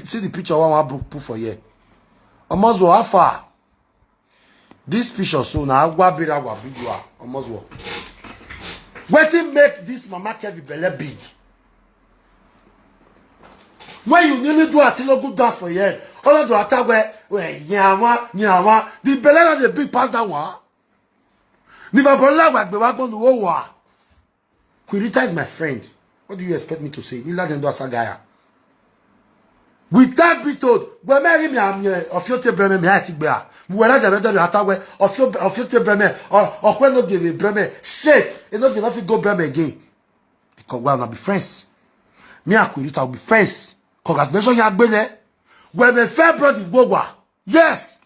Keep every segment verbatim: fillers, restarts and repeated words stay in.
See the picture one one put for here. Omozuo, how far? This picture so na agwa bira agwa big you are. Omozuo. Wetin make this mama Kevin belle big? When you nearly do Atilogu dance for here, all of the attack where, where, nyawa, nyawa, the belle not the big pass that one. Liverpool like we wa gbonu owa. Queen Rita is my friend. What do you expect me to say? Nila den do asagaya. With that be told, we me ri mi am ye ofiote breme me ati gbe a. We were not the better attack where ofio ofiote breme or or when no give breme shit. E no give nothing go breme again. Because we are not be friends. Me and Queen Rita will be friends. Congratulations, ya gbele. We me fair brother Igbowa. Yes.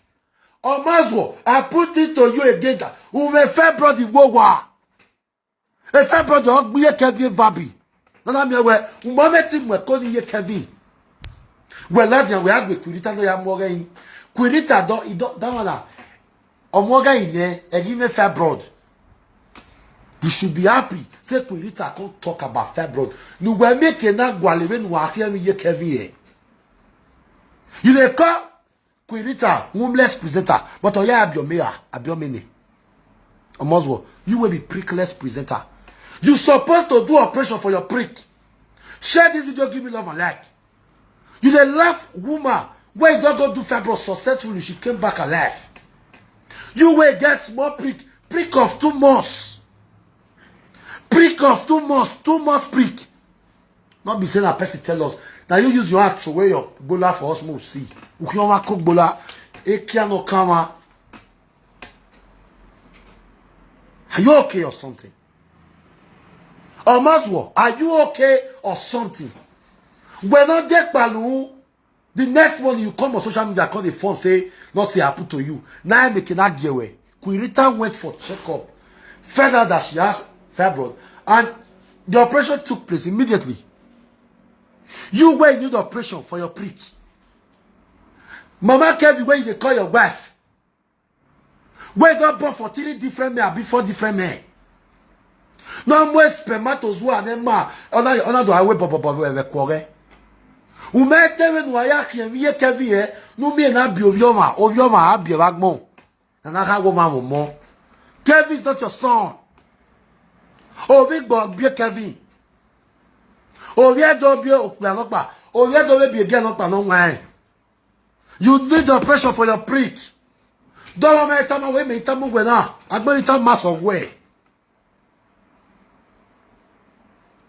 Omozuo, I put it to you again that we me fair brother Igbowa. A fair brother Ogbiye Kevin Vabi. Nana mi we umome ti mwe ko ni ye Kevin. We ladian we agbe Queen Rita no ya mo ge yin. Queen Rita do ido da wala. Omo ge yin e gi me fair brother. You should be happy. Say Queen Rita come talk about fair brother. Nu we make na gwale we nu wa here mi ye Kevin e. You dey call Queen Rita, homeless presenter, but oya abiomea, abiomene. Omozuo, you will be prickless presenter. You supposed to do operation for your prick. Share this video, give me love and like. You dey laugh woman wey don go do fibroid successfully, she came back alive. You wey get small prick, prick of two months. Prick of two months, two months prick. Not be say that person tell us. Now you use your hand to wear your gbola for us, mo see. Ukioma cook gbola, ekia no kama. Are you okay or something? Omozuo, are you okay or something? We're not dead palu. The next one you come on social media, call the phone, say nothing happened to you. Now I make an argue. Queen Rita went for checkup, found out that she has fibroid, and the operation took place immediately. You wey need operation for your prick. Mama Kevin, wey you dey call your wife, wey don born for three different men, abi four different men. No more spermatozoa ne ma, ona ona do awe bobo bobo we kwore. Ume tewe nu aya ki e ye Kevin e, nu mi na bi ovioma, ovioma abi e bagmo. Na na ka wo ma mo mo. Kevin is not your son. Ovi gbo bi Kevin. Ovi e do bi o pe alopa. Ovi e do we bi e ge alopa no nwa e. You need the pressure for your prick. Don't want me tama we me tama we na. Agbeni tama so we.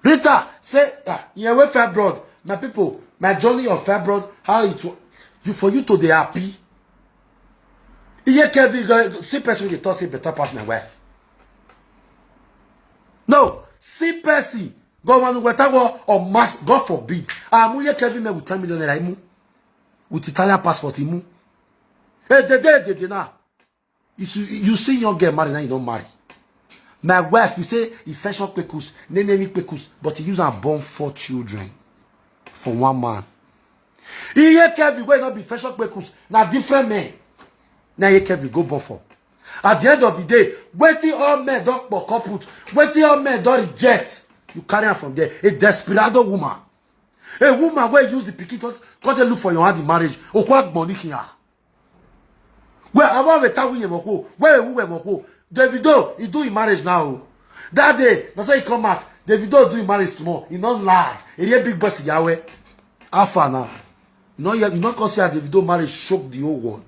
Rita say, ah, yeah, we fibroid. My people, my journey of fibroid, how it wa- you for you to dey happy. Iye Kevin go see person wey dey talk say better pass my wife. No, see person go one weta go or mass, God forbid. Amu ye Kevin me with ten million naira imu. With Italian passport imu. Hey, de de de de na. You see, you see young girl marry, now you don't marry. My wife, you say he fashion pekus, name me pekus, but he use and born four children for one man. He hear Kevin wey not be fashion pekus, na different men. Now hear Kevin go born for. At the end of the day, wetin all men don kpoko put, wetin all men don reject, you carry am from there. A desperado woman, a woman wey use the pikin come come dey look for your hand in marriage. Okwa gboni kiya. Well, I want to tell you, Moko. Where we were, Moko? Davido, he do his marriage now. That day, that's why he come out. Davido do his marriage small. He not loud. He a big boss, Yahweh. How far now? You know, you not consider Davido marriage shock the whole world.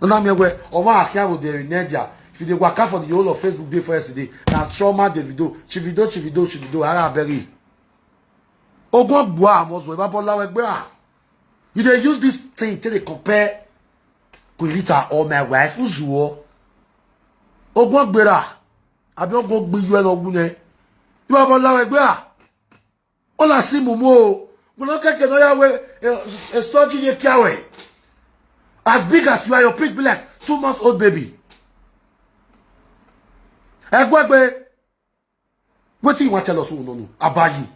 No, no, me where over Akiabo there in India. If you dey waka for the whole of Facebook day for yesterday, na trauma Davido, Chivido, Chivido, Chivido, Ara Berry. Ogun Ogbua Omozuo, Eba Bola Wegbe, ah. You dey use this thing till they compare Queen Rita or my wife, Uzuo. Ogun Ogbera, abi Ogun Ogbiyu eno gune. Eba Bola Wegbe, ah. All I see mumu. We no keke no ya we a surgery ye kiawe. As big as you are, your prick be like two months old baby. Egwegbe. Wetin you wan tell us who no know about you?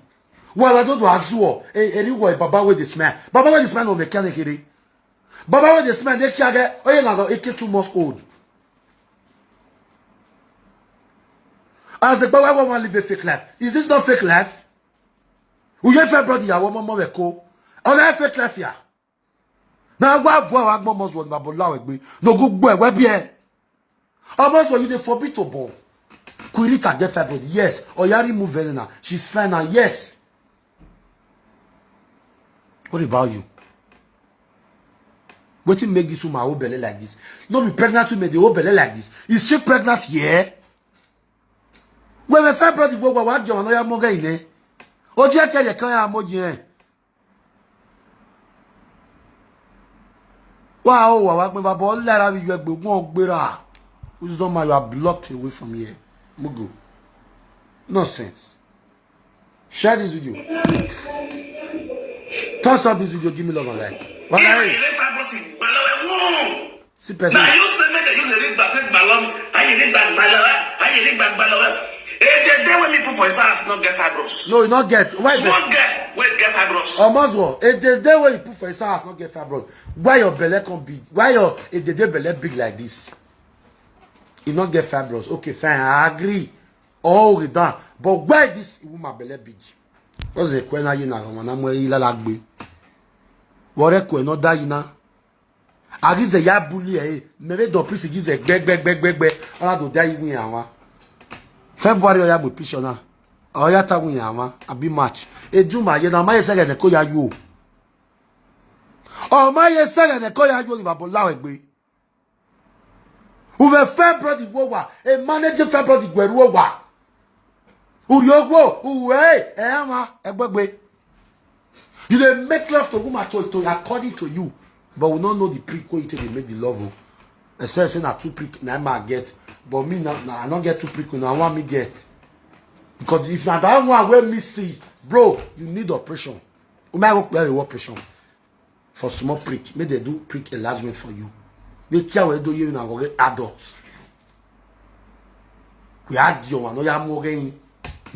Well, I don't do azuo. Eri wo baba wey dey smell. Baba wey dey smell no make any kere. Baba wey dey smell dey kiage. Oye na go eke two months old. As the boy wey wan live a fake life. Is this not fake life? Uye fair brother, ya wo momo we ko. Ona fake life here. Na wa bo wa gbo mo so ni babo lawe gbe. No go gbo e we bi e. Omo so you dey forbid to born. Queen Rita get fibroid. Yes. Oya remove Elena. She's fine now. Yes. What about you? Wetin make this woman hold belle like this? No be pregnant women dey hold belle like this. Is she pregnant? Yeah. When my fibroid go go wa jo no ya mo ga ine. Oje kere kan ya mo je. Wa o wa wa pe baba o lara bi yegbe won gbera. Wisdom man, you are blocked away from here. Mugo. Nonsense. Share this video. Thumbs up this video. Give me love and like. Wala e. See person. Na you say make dem use the ring back, make balloon. How you ring back balloon? How you ring back balloon? If the day when people for his house not get fibros. No, you not get. Why is Small that? Girl, wait, get fibros. Almost what? If the day when you put for his house not get fibroid, why your belly come big? Why your if the day belly big like this? You not get fibroid. Okay, fine, I agree. All with that. But why this woman belly big? What's the question? You na wana mo ila lagbe. What a question? Not that you know. Agize ya bully eh. Mebe do prisi gize gbe gbe gbe gbe gbe. Ala do da igun ya wa. February oya mo picture na. Oya ta gun ya wa. Abi March. E Juma ye na ma ye sege ne ko ya yo. O ma ye sege ne ko ya yo ni babo lawe gbe. Uve February wo wa. E manage February gweru wo wa. Uri ogwo, uwe, e ama, egbegbe. You dey make love to woman to, to according to you, but we no know the prick wey you take dey make the love o. Except say na two prick na im I get, but me na, na I no get two prick, na one me get. Because if na that one wey me see, bro, you need operation. Ume go pay the operation for small prick, make dem do prick enlargement for you. Make care wey do you na go get adult. We had your one, no ya more again.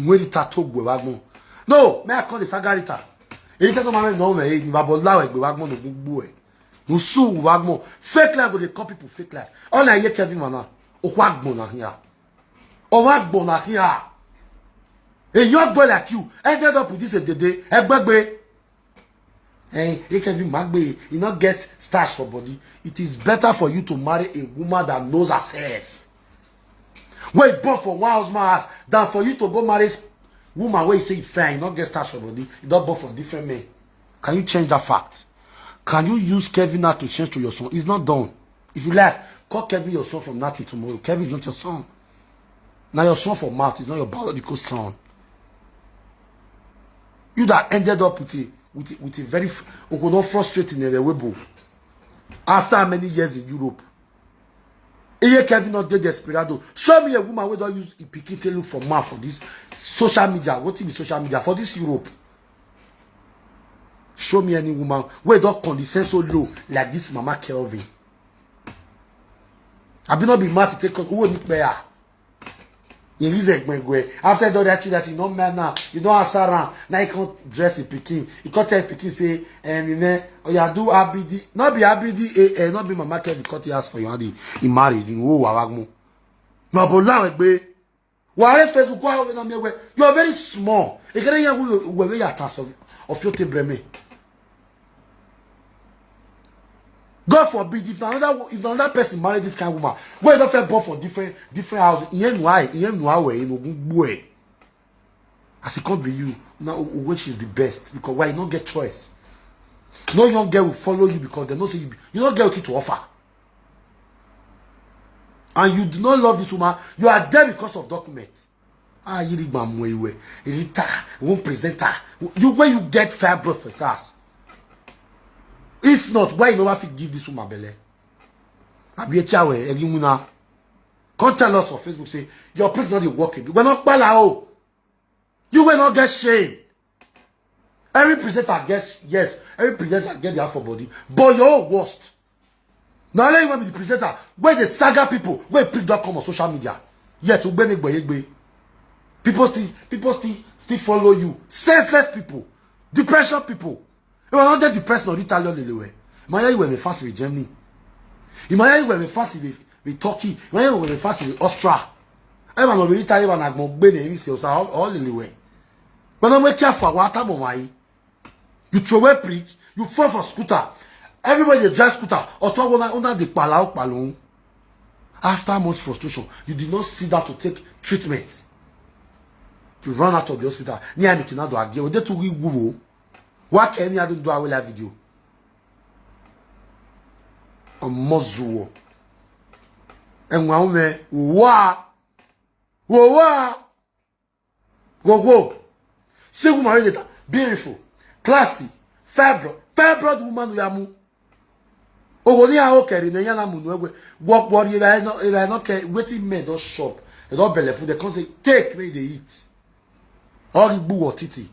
Where the tattoo go wagon. No, me I call the sagarita. Anytime no man no me, ni babo lawe gbe wagon no gbugbu e. No su wagon. Fake life go dey call people fake life. All I hear Kevin Mana, o wagon na here. O wagon na here. A young boy like you ended up with this a dede, egbegbe. Eh, H I V magbe, you not get stash for body. It is better for you to marry a woman that knows herself. Wey born for one husband house than for you to go marry s- woman where you say you fine, you not get stash for body, you don't born for different men. Can you change that fact? Can you use Kevin now to change to your son? It's not done. If you like, call Kevin your son from nothing tomorrow. Kevin is not your son. Now your son for mouth is not your biological son. You that ended up with a with a, with a very f- Okono frustrating in a way, bro. After how many years in Europe? Iye Kevin not dey desperado. Show me a woman wey don use Ipikite look for man for this social media. Wetin be social media for this Europe? Show me any woman wey don condescend so low like this Mama Kelvin. Abi no be mouth take cut owó ní pẹ́ à. Yẹ̀yí zẹ̀gbẹ̀gbẹ̀ after the other thing that you no man now, you no answer am. Now you come dress the pikin. You come tell the pikin say, um, you know, oh yeah, do A B D. Not be A B D, eh, eh, not be Mama Kelvin cut your ass for your hand. He married, you know, wà wá gbọ́n. Yọ̀bọ̀ láwọn ẹgbẹ́. Wàhálà Facebook wà wọ́n náà mi ẹgbẹ́. You are very small. Ìkẹ́lẹ́ yẹn wọ́n wẹ̀wẹ̀ yàtọ̀ of your table me. God forbid if na another if na another person marry this kind of woman wey don first born for different different house, ìyẹn nù ayé, ìyẹn nù awẹ̀, ìyẹn nù ogun gbó ẹ̀. As e come be you, na which is the best because why you no get choice? No young girl will follow you because they know say you be, you no get wetin to offer. And you do not love this woman, you are there because of document. Ah, you read my way, Rita, one presenter. You where you get fire blood for his ass. If not, why you never fit give this woman belle? Abi echawe egimuna. Come tell us on Facebook say your prick not dey work again. We're not bala o. You will not get shame. Every presenter gets yes, every presenter get their for body, but your own worst. Now let you be the presenter where the saga people where people don't come on social media. Yet ugbene gbe. People still people still still follow you. Senseless people, depression people. If I don't get depressed on Italian lelewe. Maya you were fast with Germany. Imaya you were fast with, with Turkey. Imaya you were fast with Austria. Everyone will retire and agbon gbene mi se osa all lelewe. But I'm wake up for water mo why. You throw away prick, you fall for scooter. Everybody dey drive scooter. Also, una, una dey pala, pala. After much frustration, you did not sit down to take treatment. You run out of the hospital. Ni ami kinado age. Ode tu wi wo. Wa ke ni adun do awela video. Omozuwo. Enwa ume. Wa. Wo wa. Go go. Single married later. Beautiful. Classy. Fibro. Fibroid woman we amu. Ogo ni a okeri na yana munu egwe. Work worry if I no, if I no care wetin men don shop. They don belle food. They come say, "Take, make you dey eat." All the gbuwo titi.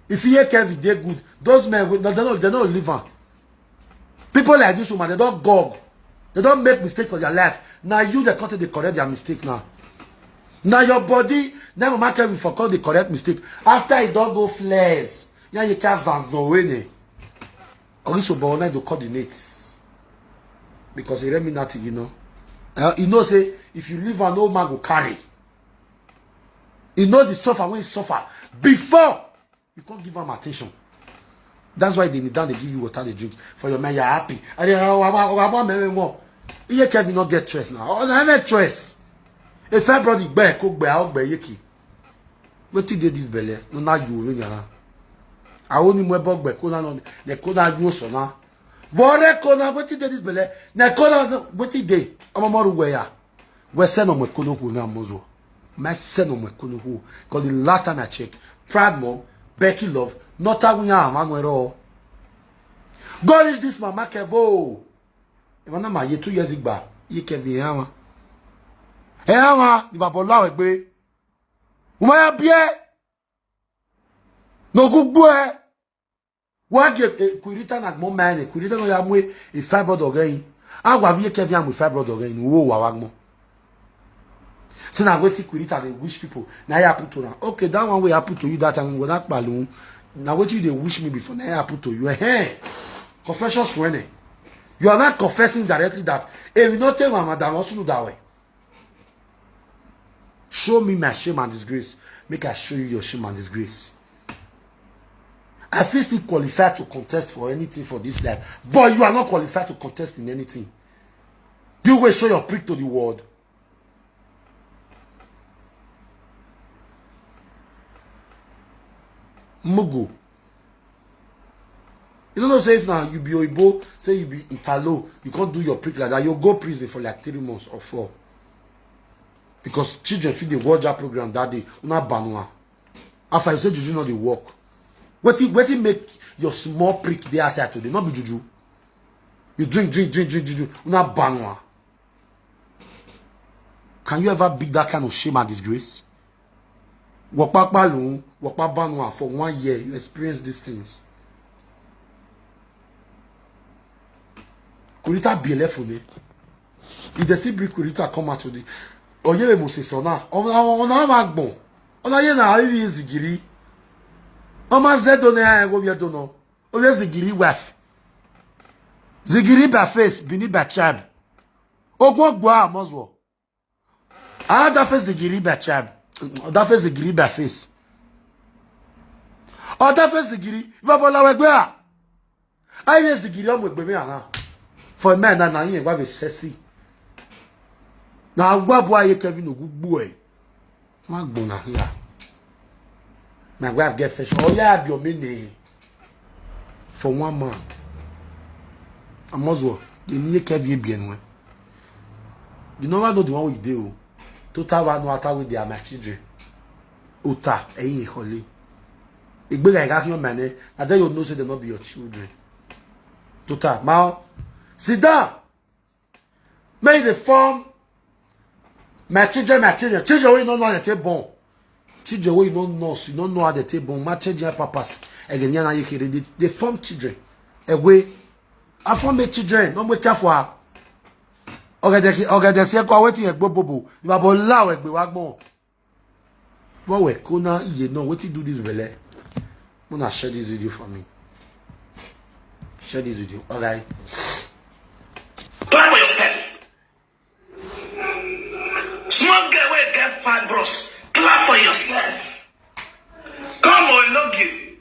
If you hear Kevin dey good, those men, they no, they no live am. People like this woman, they don gog. They don make mistake for their life. Na you dey come take dey correct their mistake now. Na your body, na mama Kevin for come dey correct mistake. After e don go flex, ya ye ka zanzan wene. Oriso bo na do coordinate. Because e remi nothing, you know. Uh, you know say if you leave am, no man go carry. You know the suffer wey e suffer before you come give am attention. That's why they kneel down, they give you water, they drink. For your man, you're happy. And then, oh, I want, I want, I want, I want. Iye Kevin no get choice now. Oh, na no choice. If everybody gbe, ko gbe, a o gbe yeki. Wetin dey this belle? No, na you wey nyara. I only mo bo gbe ko na no, ne ko na you so na. Vore ko na wetin dey this belle? Ne ko na wetin dey? Omo mo ru we ya. We se no mo ko no ku na mo zo. Me se no mo ko no ku. 'Cause the last time I check, Proud Mom, Becky Love, not a winya amanu ero. Go reach this mama Kevo. Even na my year two years igba, ye Kevin e ama. E ama, ni babo la we gbe. Uma ya bie. No ku gbo e. Wa ge, eh, Quirita na gmo mine, Quirita no ya mwe e fibroid again. Agwa vie Kevin am e fibroid again. Wo wa wa gmo. Say na wetin Quirita dey wish people. Na ya happen to na. Okay, that one wey happen to you that time when I kpalu. Na wetin you dey wish me before, na ya happen to you. Eh, eh. Confession swene. You are not confessing directly that, eh, we not tell my madam also that way. Show me my shame and disgrace. Make I show you your shame and disgrace. I feel still qualified to contest for anything for this life, but you are not qualified to contest in anything. You will show your prick to the world. Mugu. You don't know say if now you be Oibo, say you be Italo, you can't do your prick like that. You go prison for like three months or four. Because children feel they watch that program that day. Una banua. After you say juju no dey work. Wetin, wetin make your small prick dey outside today? Not be juju. You drink, drink, drink, drink, drink, drink. Una banua. Can you ever beat that kind of shame and disgrace? Wokpakpa lun, wokpa banua for one year, you experience these things. Kurita be left for me. If they still bring Kurita come out today, Oyere Moses ona, ona, ona ma gbon. Ona ye na ari zigiri. Oma zedo ne aye go ye dono. Oye zigiri wife. Zigiri by face, bini by tribe. Ogun gbo a mozwo. Ada face zigiri by tribe. Ada face zigiri by face. Ada face zigiri. Iva bola we gbe a. Aye zigiri omo egbe mi ana. For men na na yin gba ve sexy. Na gba bo aye Kevin Ogugbu e. Ma gbon na here. My wife get fashion. Oh yeah, be your name. For one man. I must work. They need Kevin be anyway. You never know the one we do. Total one no attack with their my children. Uta, eh, holy. Igbe ga ga your man, eh. I tell you no say they not be your children. Total, ma, sit down. Make the form. My children, my children, children wey you no know how they take born. Children wey you no know, you no know how they take born. My children, papas, again, yana yekere, they, they form children. Ewe, I form make children, no make care for her. Ogede, ogede, si eko wetin egbo bobo. You are born lao egbe wa gbon. What we kona iye no, wetin do this belle? Una share this video for me. Share this video, alright? Clap for yourself. Small girl wey get fibroids, clap for yourself. Come on, love you.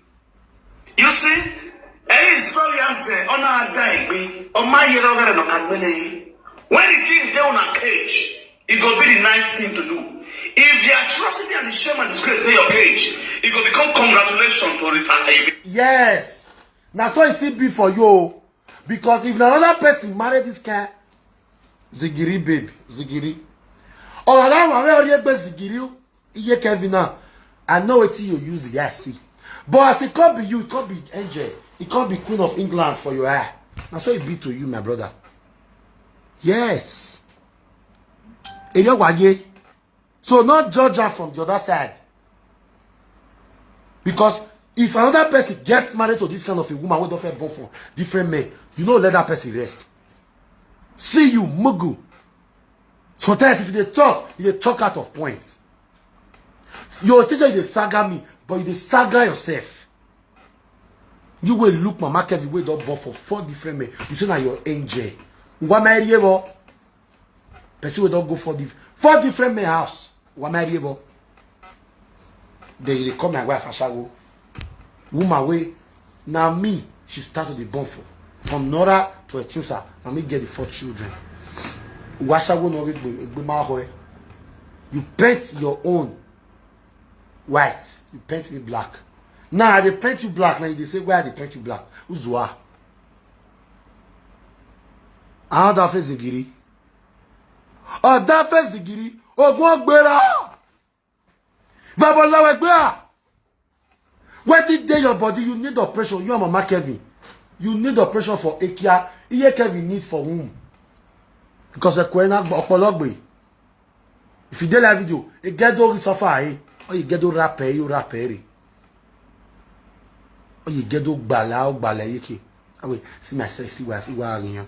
You see, Ada Egbe, Omayere Ogere no Kagbene. When the king dey on a cage, it go be the nice thing to do. If the atrocity and the shame and disgrace dey your cage, it go become congratulations to Rita Egbe. Yes, na so e still be for you o. Because if na another person marry this kind zigiri babe, zigiri, or that one wey already gbe zigiri, iye Kevin now, I know wetin you use the eye see. But as e come be you, e come be angel, e come be queen of England for your eye. Na so e be to you, my brother. Yes. Eyo waye. So not judge her from the other side. Because if another person gets married to this kind of a woman wey don first born for different men, you no let that person rest. See you, mugu. Sometimes if you dey talk, you dey talk out of point. You think say you dey saga me, but you dey saga yourself. You wey look Mama Kevin wey don born for four different men. You say na your angel. Wa ma eri ewo. Person wey don go four, dif- four different men house. Wa ma eri ewo. Then you dey call my wife ashawo. Woman wey na me she start to dey born for. From Nora to Etusa, na me get the four children. Washawo no egbe egbe ma hoe. You paint your own white, you paint me black. Now I dey paint you black, now you dey say why I dey paint you black. Uzua. Àwọn ọ̀dà fẹ́ zìgìrì. Ọ̀dà fẹ́ zìgìrì. Ogun ọgbẹ́ra. Bàbá ọ̀làwẹ̀ gbé à. Wetin dey your body, you need operation. You and Mama Kevin. You need operation for Ekia. Iye Kevin need for womb. Because the Kwena Okpologbe. If you dey like video, e get do suffer eh. Or you get do rap eh, you rap eh. Or you get do gbala, or gbala yeke. I will see my sexy wife. Iwa ariyan.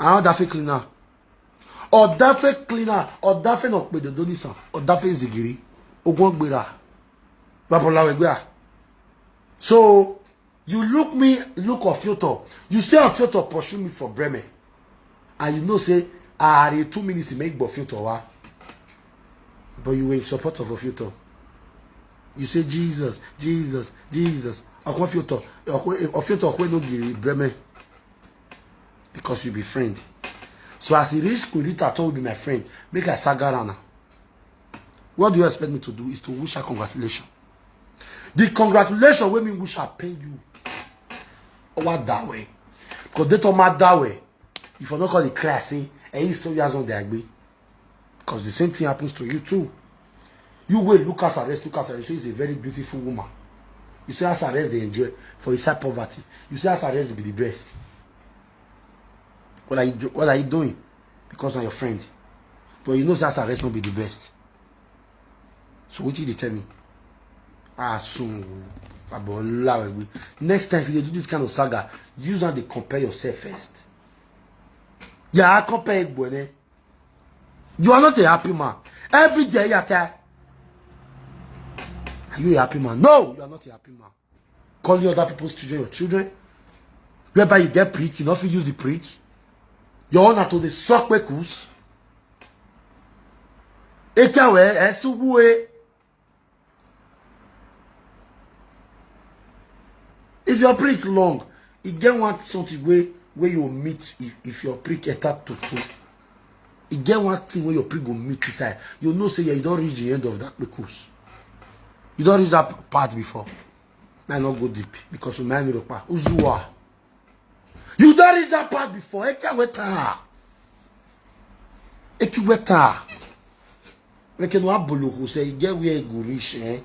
Àwọn ọ̀dà fẹ́ cleaner. Ọ̀dà fẹ́ cleaner. Ọ̀dà fẹ́ no pe dodo nisan. Ọ̀dà fẹ́ zìgìrì. Ogun ọgbẹ́ra. Bàbá ọ̀làwẹ̀ gbé à. So you look me, look Ofioto. You say Ofioto pursue me for Bremen. And you know say I had two minutes to make Ofioto wa. But you were in support of Ofioto. You say Jesus, Jesus, Jesus. Okwe Ofioto, Okwe- Ofioto Okwe no the Bremen. Because you be friend. So as he reach Queen Rita told be my friend, make I saga am now. What do you expect me to do is to wish her congratulations. The congratulation wey me wish her pay you. Owa dawe. Because they told my dawe. If you no call the cry, say, eh, he's still years on the agbe. Because the same thing happens to you too. You will look as arrest, look as arrest. You say he's a very beautiful woman. You say as arrest they enjoy for inside poverty. You say as arrest be the best. What are you do- what are you doing? Because I'm your friend. But you know say as arrest not be the best. So what did they tell me? Ah, soon. Next time if you do this kind of saga, use and they compare yourself first. Yeah, I compare Egbone. You are not a happy man. Every day you tell, are you a happy man? No, you are not a happy man. Calling other people's children your children, whereby you get preach, you not fit use the preach. Your honor to the suck pekus. Ekawe, esuwe. If your prick long, e get one something wey wey you meet if, if your prick enter toto. E get one thing wey your prick go meet inside. You know say yeah, you don reach the end of that pecos. You don reach that p- part before. May I not go deep because we mind me pa. Uzuwa. You don reach that part before. Eke weta. Eke weta. Make no aboloku say e get where e go reach, eh?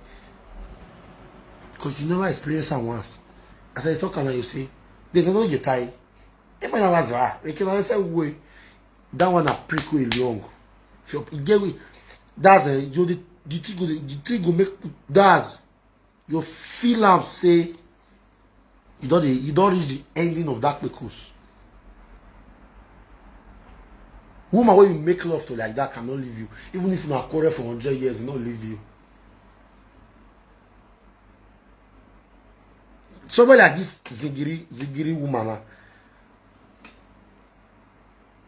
Because you never experience am once. As I talk am now, you say, they no get tie. If I was there, make no say way. That one a prick way long. If you get we, that's a you the the thing go the thing go make that's you feel am say you don dey you don reach the ending of that pecos. Woman wey you make love to like that cannot leave you, even if una quarrel for hundred years, e no leave you. Somebody like this zigiri zigiri woman na,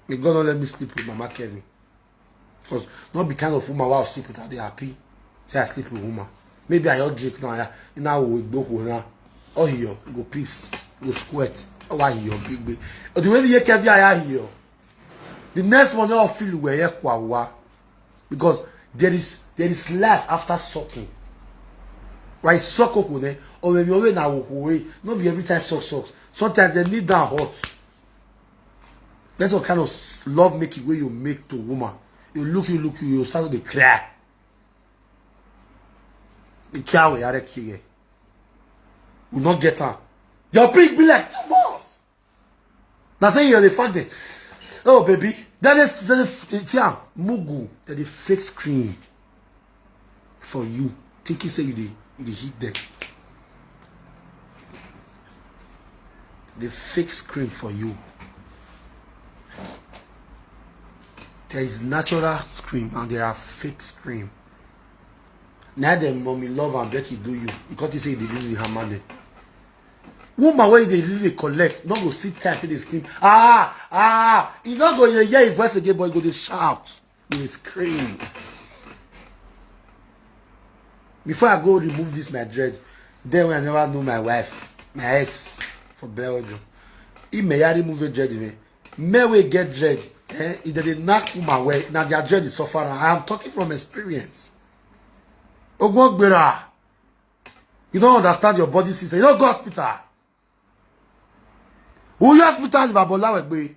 may God no let me sleep with Mama Kevin. Because not be kind of woman wey I sleep with, I dey happy. Say I sleep with woman. Maybe I just drink now. Yeah, now we go now. Ọ hịọ, go piss, go squat. Ọ wa hịọ, big, big. The way the K V I hịọ, the next one, ọ feel where you kwa wa. Because there is, there is life after sucking. Why suck okwu ne? Or when you na okwu, eh? Not be every time suck, suck. Sometimes they need that hot. That's what kind of s-, love making way you make to woman. You look, you look, you start to cry. The cow we are here. We not get her. Your pig be like two months. Now say you're the fuck day. Oh, baby. That is, that is, it's, yeah, Mugu. That is fake scream for you. Think you say you dey, you dey hit them. The fake scream for you. There is natural scream and there are fake scream. Now the mommy love and Becky do you. You got to say they do the hammer. Woman wey dey really collect, no go sit tight, dey scream, "Ah, ah!" E no go hear, hear him voice again, but e go dey shout, dey scream. Before I go remove this my dread, then when I never know my wife, my ex for Belgium, he may I remove the dread, even men wey get dread, eh, if they dey knack woman well, na their dread dey suffer am. I am talking from experience. Ogun Ogbera, you don't understand your body system. You don't go hospital. Who you hospital if Abola Wegbe?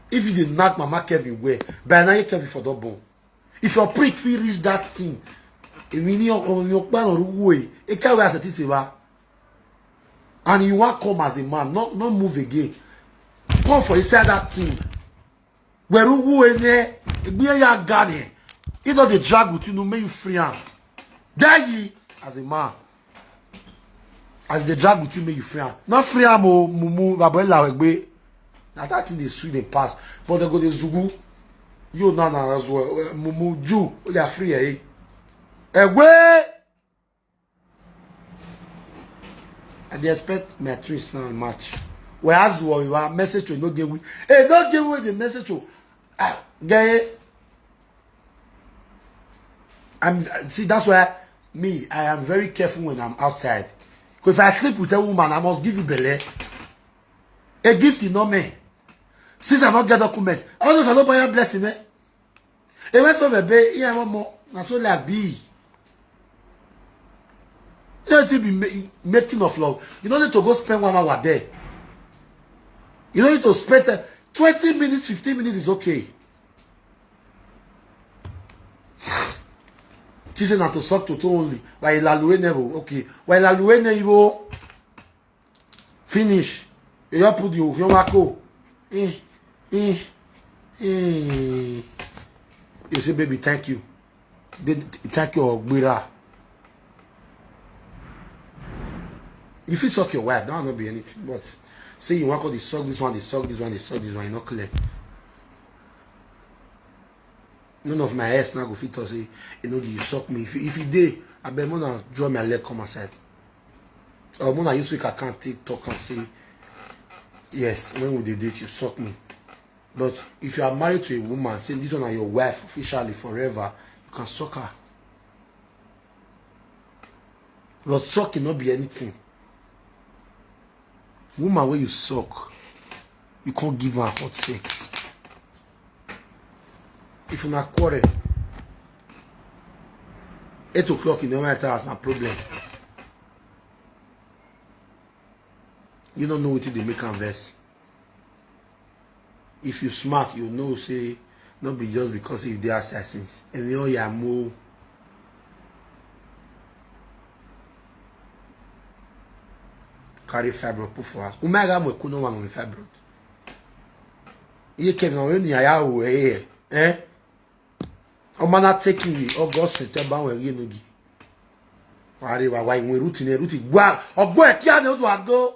If you dey knack Mama Kevin well, by now you Kevin for don born. If your prick fit reach that thing, èmi ní ọkọ mi ọpẹ́ ọ̀rọ̀ owó ẹ̀, ẹ káwé àṣẹ tí ṣe wá. And you wan come as a man, not, not move again. Come for inside that thing. Where who in there? Be a young guy. He don't dey drag with you, no make you free am. There ye as a man. As they drag with you, make you free am. Not free am, oh, mumu, Babola Wegbe. Now that thing dey sweet dey pass. But they go dey zugu. You now, now as well. Eh, mumu, Jew, oh, you are free, eh? Egbe! I dey expect my twins now in March. Where as well, you are message to no get we. Hey, no get we the message to. Ah, gay. I'm, see, that's why me, I am very careful when I'm outside. 'Cause if I sleep with a woman, I must give you belle. A gift in no me. Since I not get document, I don't know if I don't buy a blessing, eh? E went so baby, yeah, one more. Na so life be. You don't need to be ma-, making of love. You don't need to go spend one hour there. You don't need to spend, uh, twenty minutes, fifteen minutes is okay. She say na to suck to only. Why la lue never? Okay. Why la lue never? Finish. You just put the Ohiomako. Eh, eh, eh. You say, "Baby, thank you." They, thank you, Ogbera. You fit suck your wife, that will not be anything. But say you want to suck this one, they suck this one, they suck this one, you not clear. None of my ex now go fit talk say, "You know, you suck me." If, if you dey, I bet more than draw my leg come aside. Or more than use weak account take talk and say, "Yes, when we dey date, you suck me." But if you are married to a woman, say this one are your wife officially forever, you can suck her. But sucking not be anything. Woman where you suck, you can't give her hot sex. If you not quarrel, eight o'clock in the night house, no problem. You don't know what they make am vex. If you smart, you know say not be just because you dey assassins. And you are more carry fibro put for us. Umega mo kuno wa mo fibro. Iye Kevin, o ni aya o, eh, eh. O mana taking me August, September, we ye no gi. Wari wa wa we routine, routine. Gwa, ogbo e kia ne o to ago.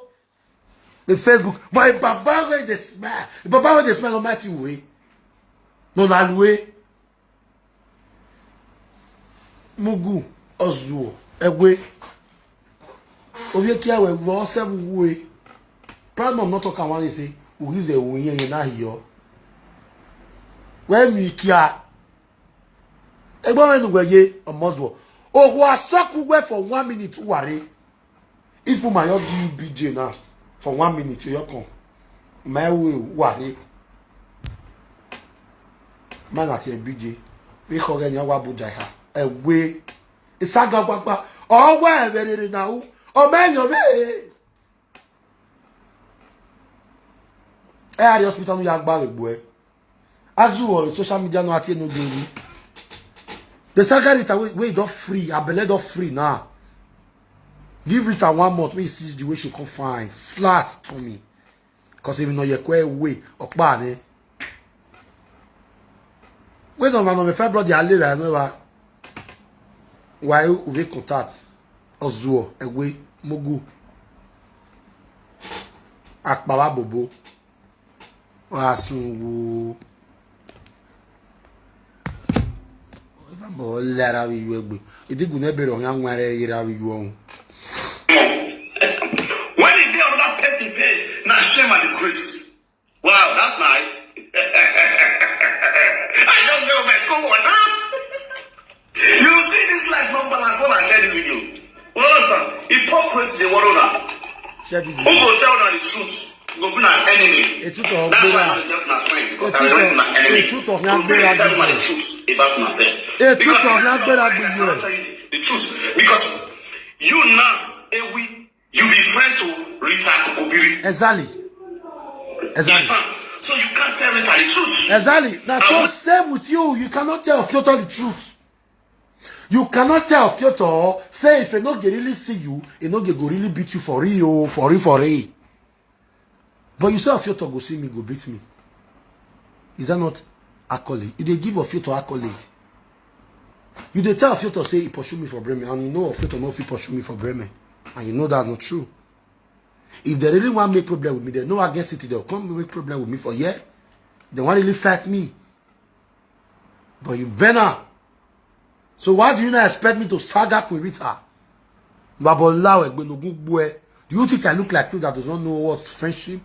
The Facebook, my baba wey dey smile. Baba wey dey smile, Almighty way. No la lue. Mugu, Ozuo, Egwe. Ovie kia we vo seven way. Proud mom not talk and one say, "Who is a winye na hiyo?" Where me kia? Egbo we nugwe ye, Omozuo. Oho, I suck you well for one minute, Uware. If woman you give you B J now, for one minute, you come. My way, Uware. Man at your B J. We call again, you are Buddha. Away. It's a gagwagwa. Oh, where, where, where, now? Oh, man, you're Ẹ á rí hospital ní yàgbá rẹ̀ gbọ́ ẹ. As you on social media no ati no dey. The saga Rita wey wey don free, her belle don free now. Give Rita one month, make you see the way she come fine, flat tummy. Cause if you no yẹ kó ẹ wé ọ̀pá ni. Wey don ma no me fẹ́ brother ale rẹ̀ no wa. Why we contact? Ozuo, Egwe, Mogu. Akpawa Bobo. Asunwu. Baba lera wi yu egbe. Idigu ne bere onya nware yera wi yu ohun. When e dey another person pay, na shame and disgrace. Wow, that's nice. I just know my go on now. You see this life no balance when I share this video. You understand? Hypocrisy dey worry una. Share this Who video. Go tell una the truth? Go be na enemy. Ètùtù That's why ọ̀gbẹ́ra. I don't get una friend because I Ètùtù don't be na enemy. ètùtù ọ̀gbẹ́ra Go fit tell una gbogbo. the truth about una self. Ètùtù Because ọ̀gbẹ́ra gbogbo. I tell you the truth because you now, Ewi, you be friend to Rita Kokobiri. Exactly. You Exactly. understand? So you can't tell Rita the truth. Exactly. Now so same with you. You cannot tell Piotr the truth. You cannot tell Piotr say if he no get really see you, he no get go really beat you for real, for real, for real. But you say Piotr go see me, go beat me. Is that not accolade? You dey give Piotr accolade. You dey tell Piotr say he pursue me for Bremen, and you know Piotr no fit pursue me for Bremen, and you know that's not true. If they really want make problem with me, they know against it, they'll come make problem with me for here. They want really fight me. But you better. So why do you not expect me to saga Queen Rita? Babola Egbe no good boy. Do you think I look like you that does not know what friendship?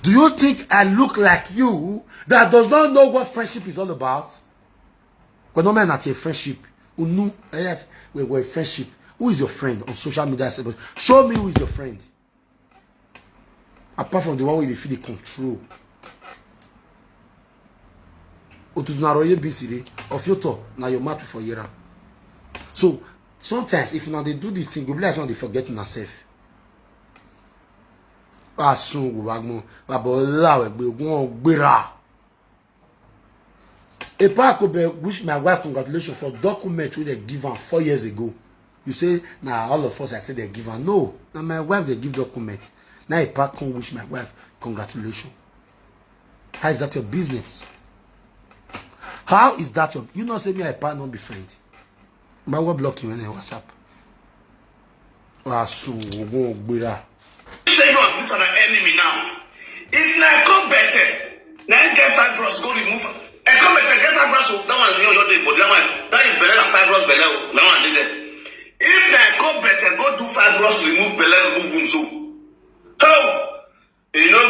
Do you think I look like you that does not know what friendship is all about? We're not men at a friendship. Unu, eh, we were friendship. Who is your friend on social media? Show me who is your friend. Apart from the one wey dey fit dey control. Otutu na roye bisire, Piotr na your mouth for yera. So sometimes if una dey do this thing, go be like say una dey forget una self. Asun wo wa gbon, baba ola we gbe ogun ogbera. Epa Akobe wish my wife congratulations for document wey dem give am four years ago. You say na all of us I say dem give am. No, na my wife dey give document. Na Epa come wish my wife congratulations. How is that your business? How is that your, you know say me and Epa no be friend. My what block you in WhatsApp? Asun ogun ogbera. Say you are put an enemy now. If na Eko Bete, na him get five bros go remove. Eko Bete get five bros, oh, that one you your day, but that one, that is better than five bros belle, oh, that one dey there. If na Eko Bete go do five bros remove belle, remove womb so. How? You know,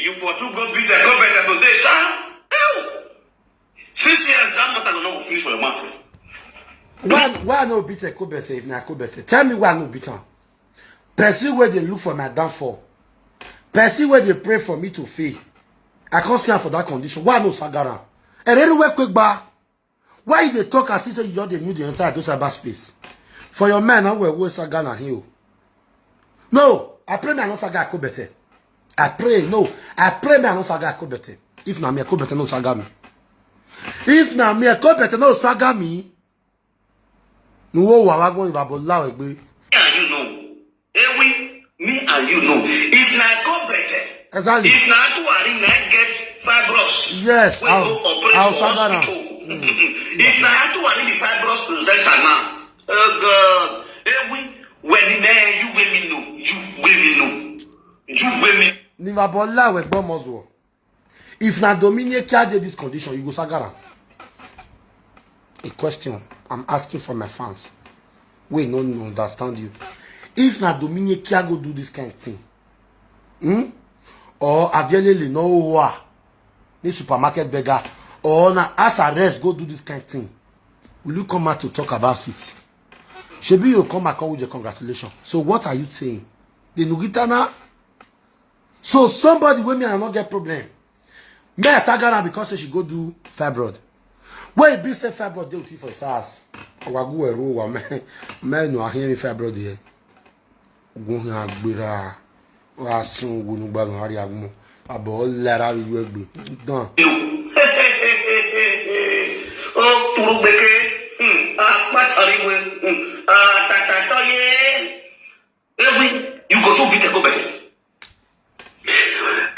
you for two go beat Eko Bete today, sha. How? Six years, that matter go not finish for your mouth. Why why I no beat Eko Bete if na Eko Bete? Tell me why I no beat am. Person wey dey look for my downfall. Person wey dey pray for me to fail. I can't see am for that condition. Why I no saga am? Erere wey quick ba. Why you dey talk as if say you just dey new the entire do cyber space? For your mind, now we we saga na him o. No, I pray me I no saga Eko Bete. I pray no, I pray me I no saga Eko Bete. If na me Eko Bete no saga me. If na me Eko Bete no saga me. No wo wa wa gbon Babola Egbe. Me and you know. Ewi, me and you know. If na Eko Bete, Exactly. If na Atuwari na get five bros, Yes, we I'll- go operate I'll for saga am. Hospital. If na Atuwari the five bros presenter now, oh God, Ewi, when the man you wey me know, you wey me know, you wey me. Ni Babola we gbon mozo. If na Dominic Kia dey this condition, you go saga am. A question I'm asking for my fans. We no no understand you. If na Dominic Kia go do this kind thing, hmm? Or Avielele no wa, ni supermarket beggar, or na as arrest go do this kind thing. Will you come out to talk about it? Shebi you come and come with your congratulations. So what are you saying? The Nugita now? So somebody with me, I not get problem. Me, I start Ghana because say she go do fibroid. Where e be say fibroid dey with you for his house? Owagu eru wa me, me no hear me fibroid here. Gun ha gbera. Wa sun wu nu gba gan ari agun. Abo lara wi we gbe. Dan. O kuru gbeke. Hmm. Apatari we. Hmm. Atata to ye. Ewi, you go too big go better.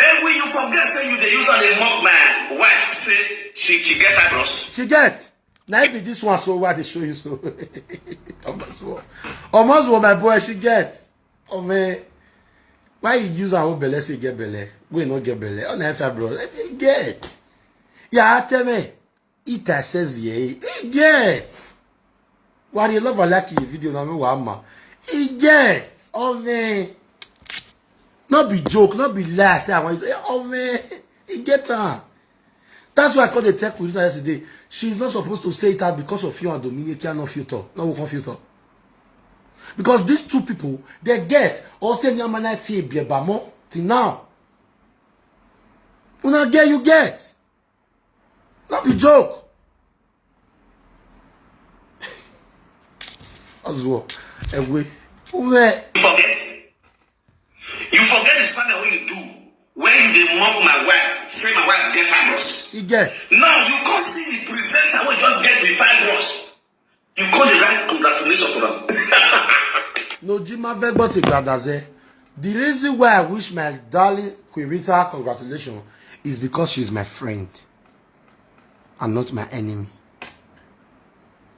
Ewi, you forget say you dey use and dey mock my wife say she she get fibroids. She get. Now if this one so what they show you so. Almost one. Almost one, my boy, she get. Oh man. Why you use our belle say get belle? We no get belle. Oh, na fibroid. If you get. Yeah, tell me. It says yeah. He get. Why you love like your video now? Me wa ma. He get. Oh man. Not be joke, not be lie. Say I want you. Oh man. He get her. That's why I called the tech with her yesterday. She's not supposed to say it out because of you and Dominic cannot filter. No, we can't filter. Because these two people, they get or say Nyamana T Biebamo till now. Una get you get. Not be joke. As well. Ewe. Uwe. You forget? You forget the saga wey you do when you dey mock my wife, say my wife get fibroids. He get. Now you come see the presenter wey just get the fibroids. You come dey write congratulations to am. No, Jima Vegboti Gadaze. The reason why I wish my darling Queen Rita congratulations is because she's my friend and not my enemy.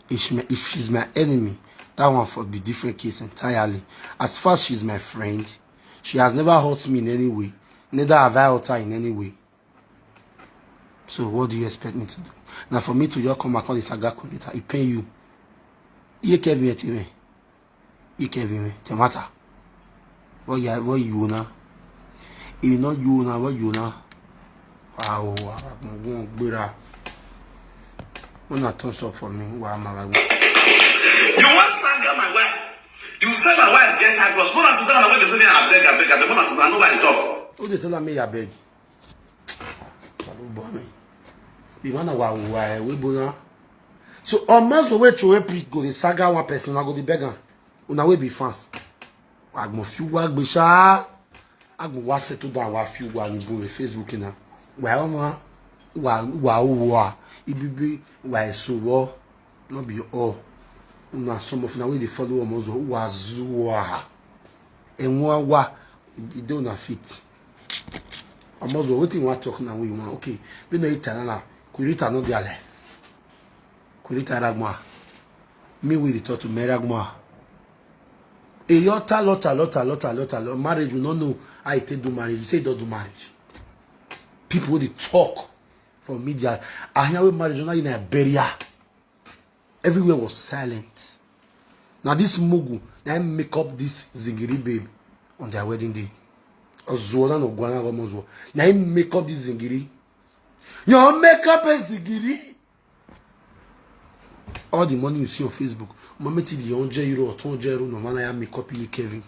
If, she, if she's my enemy, that one for be different case entirely. As far as she's my friend, she has never hurt me in any way. Neither have I hurt her in any way. So what do you expect me to do? Now for me to just come back on the saga Queen Rita, it pain you. Iye Kevin eti me. Iye Kevin me. The matter. What you what you na? If not you na, what you na? Wow, wow, wow, gbera. When I turn up for me, why am I like? You wan saga my wife? You say my wife get fibroids. Mona Sudan na wey dey say me abeg abeg abeg. Mona Sudan nobody talk. Who dey tell me abeg? Salu boy me. The man wa wa we bona. So almost we throw a prick go the saga one person, I go the beggar. Una we be fans. Agbon few wa gbe sha. Agbon wa settle down wa few wa ni bo Facebook na. Wa o ma wa wa wa. Ibibi wa so wo. No be all. Una some of na we dey follow almost wa zuwa. And one wa e dey una fit. Almost wetin you wan talk now wey you wan, okay, we no eat anana. Queen Rita no dey alive. Queen Rita Ragma. Me wey dey talk to me Ragma. Eyota lota lota lota lota lo marriage, we no know how e take do marriage. You say you don do marriage. People wey dey talk for media, I hear wey marriage no in a burial. Everywhere was silent. Now this mugu, now him make up this zingiri babe on their wedding day. Ozuo na no gwana go mozuo. Now him make up this zingiri. You make up a zingiri. All the money you see on Facebook, mommy till the hundred euro or two hundred euro, no man I make up you Kevin.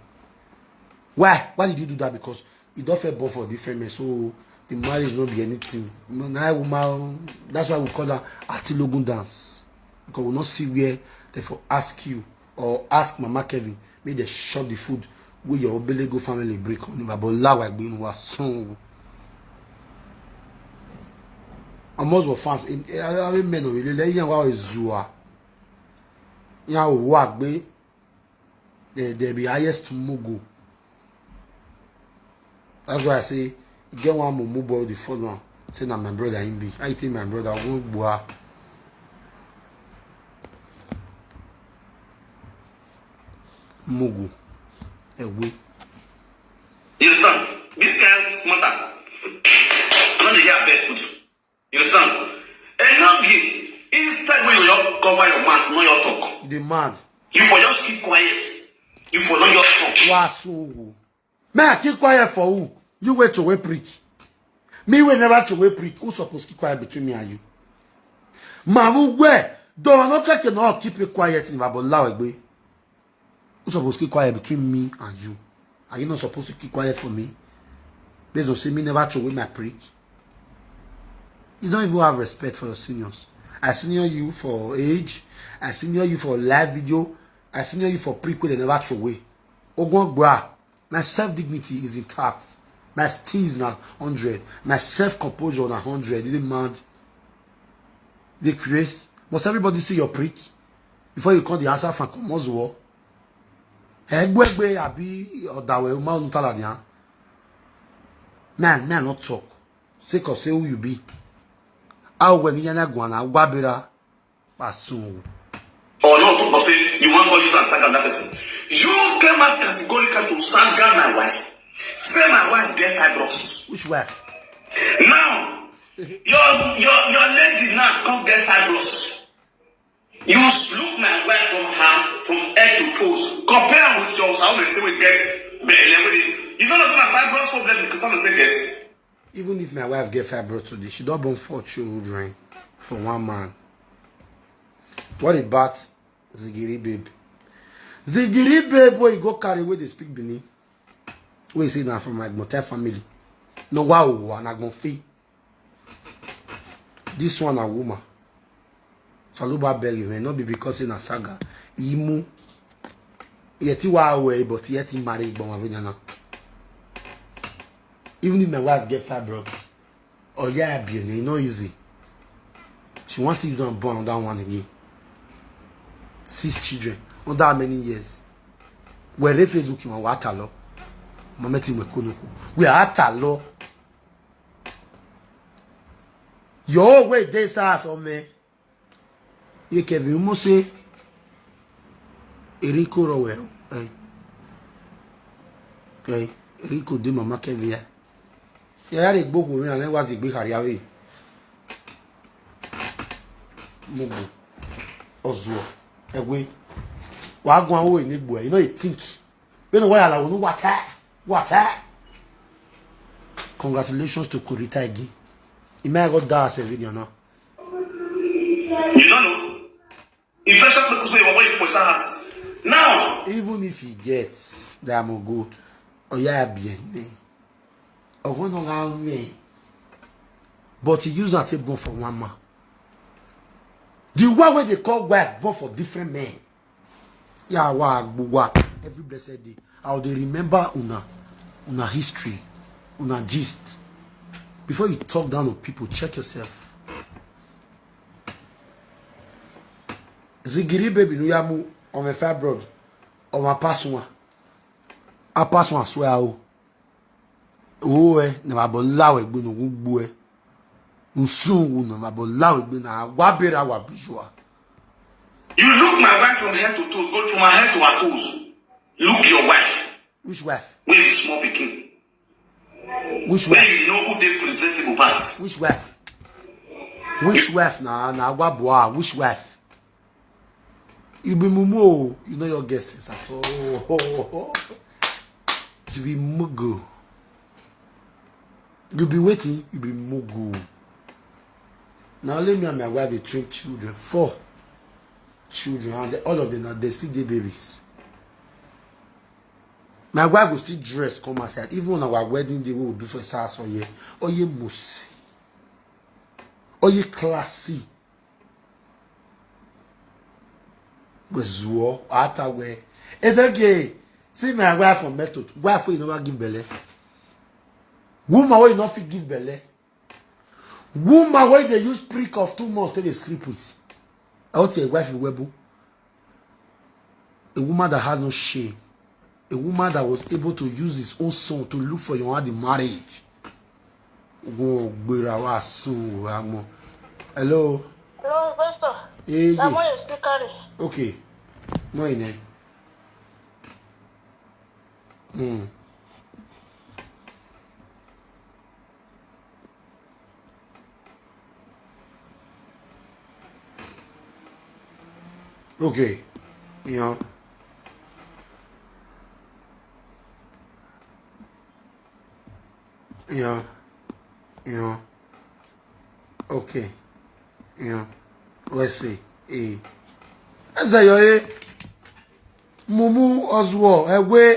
Why? Why did you do that? Because e don first born for different men, so the marriage no be anything. Na woman, that's why we call her Atilogun dance. Because we no see where they for ask you or ask Mama Kevin, make they shop the food wey your Obelego family bring come. Baba Olawa Egbinu wa son. Almost were fans. Amen o, ilé lẹ́yìn wa ezua. Yan wa gbe. They, they be highest mugu. That's why I say, you get one mumu boy the follow am. Say na my brother him be. I think my brother won't boa. Mugu. Ewe. You understand? This kind of matter, I no dey hear bad good. You understand? And now give instead when you just cover your mouth, no your talk. You dey mad. You for just keep quiet. You for no your talk. Wa so wo. Me I keep quiet for who? You wait to wait prick. Me we never to wait prick. Who supposed keep quiet between me and you? Ma who where? Though I no take no keep it quiet in Babalawo Egbe. Who supposed to keep quiet between me and you? Are you not supposed to keep quiet for me? Based on say me never throw away my prick. You don't even have respect for your seniors. I senior you for age. I senior you for live video. I senior you for prick wey they never throw away. Ogun Ogba, my self-dignity is intact. My steeze na hundred. My self-composure na hundred. You dey mad? They craze. Must everybody see your prick before you come the answer from Komozuo? Egbegbe abi odawe uma untaladian. Man, man, not talk. Sake of say who you be. How when you na guana gwabira pasun. Or no, to say you want to use and saga that person. You came out categorical to saga my wife. Say my wife get fibroids. Which wife? Now, your your your lady now come get fibroids. You look my wife from her from head to toes. Compare am with your house, how they say we get belle. You don't know say na fibroids problem because how they say get. Even if my wife get fibroid today, she don born four children for one man. What about Zigiri babe? Zigiri babe wey you go carry wey dey speak Benin. Wey say na from my Gbote family. No wa o, and I go fit. This one a woman. Saluba beg you, man. Not be because in a saga. Imu. Yet you are away, but yet in married, but my now. Even if my wife get fibroid, oh yeah, be no easy. She wants to even born that one again. Six children. Under how many years? Where they Facebook you want to law. Momenti Mwekonuku. We are at law. Your way they say so, man. Ye Kevin Mose. Eriko Rowell. Hey. Hey. Eriko de mama Kevin. Ya ya re gbogbo mi ane wa ti gbe kari ave. Mugu. Ozuo. Egwe. Wa gun awo ni gbo e. You know you think. You know why I want water. Water. Congratulations to Kurita again. He may go da as a video now. You don't know. Infection people say you want for house. Now, even if he gets that more good, oh yeah, bien. Oh, one of our men. But he use that table for one man. The one where they call wife, but for different men. Yeah, wa, wa, every blessed day. How they remember una, una history, una gist. Before you talk down on people, check yourself. Zigiri baby no yamu on my fibroid on my pass one. I pass one swear oh. Oh eh, na babo lawe gbe no gbo eh. Nsun wu na babo lawe gbe na wa bera wa bijua. You look my wife from head to toes, go from her head to her toes. Look your wife. Which wife? Where is small pikin? Which wife? Where you know who they presentable pass? Which wife? Which wife na na wa boa? Which wife? You be mumu, oh. You know your guesses at all. You be mugu. You be waiting, you be mugu. Now let me and my wife they train children, four children, and all of them are they still the babies. My wife will still dress, come outside. Even on our wedding day, we will do for Saturday. Oh, you must. Oh, you classy. Gbezuo, ata we. Edege, see my wife on method. Wife wey you never give belle. Woman wey you no fit give belle. Woman wey dey use prick of two months till they sleep with. I want your wife in Webu. A woman that has no shame. A woman that was able to use his own son to look for your hand in marriage. Go gbera wa sun wa mo. Hello. Hello, Pastor. Hey, yeah. Mo ye speaker. Okay. Mo ine. Hmm. Okay. Yeah. Yeah. Yeah. Okay. Yeah. Let's see. Eh. Eze yo, eh. Mumu Oswald, eh, we.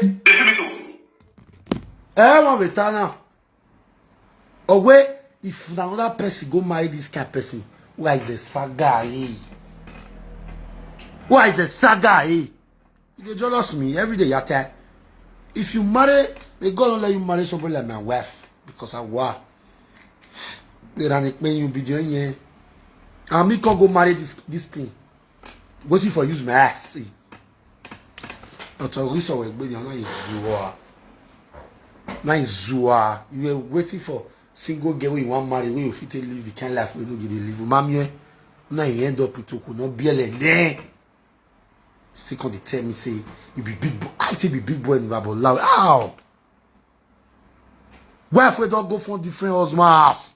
Eh, one better now. Owe, if na another person go marry this kind person, why is the saga, eh? Why is the saga, eh? You dey jealous me every day, yata. If you marry, may God not let you marry somebody like my wife, because I wa. They ran it when you be doing here. And me can go marry this, this thing. Waiting for use my ass, see. But Orisa were going, now is Zua. Now is Zua. You were waiting for single girl wey you wan marry, wey you fit take live the kind life wey you no get dey live. Mamie, now you end up with Oku, no be there. Still come dey tell me say you be big boy. I take be big boy in Bible. How? Wife wey don go from different husband house.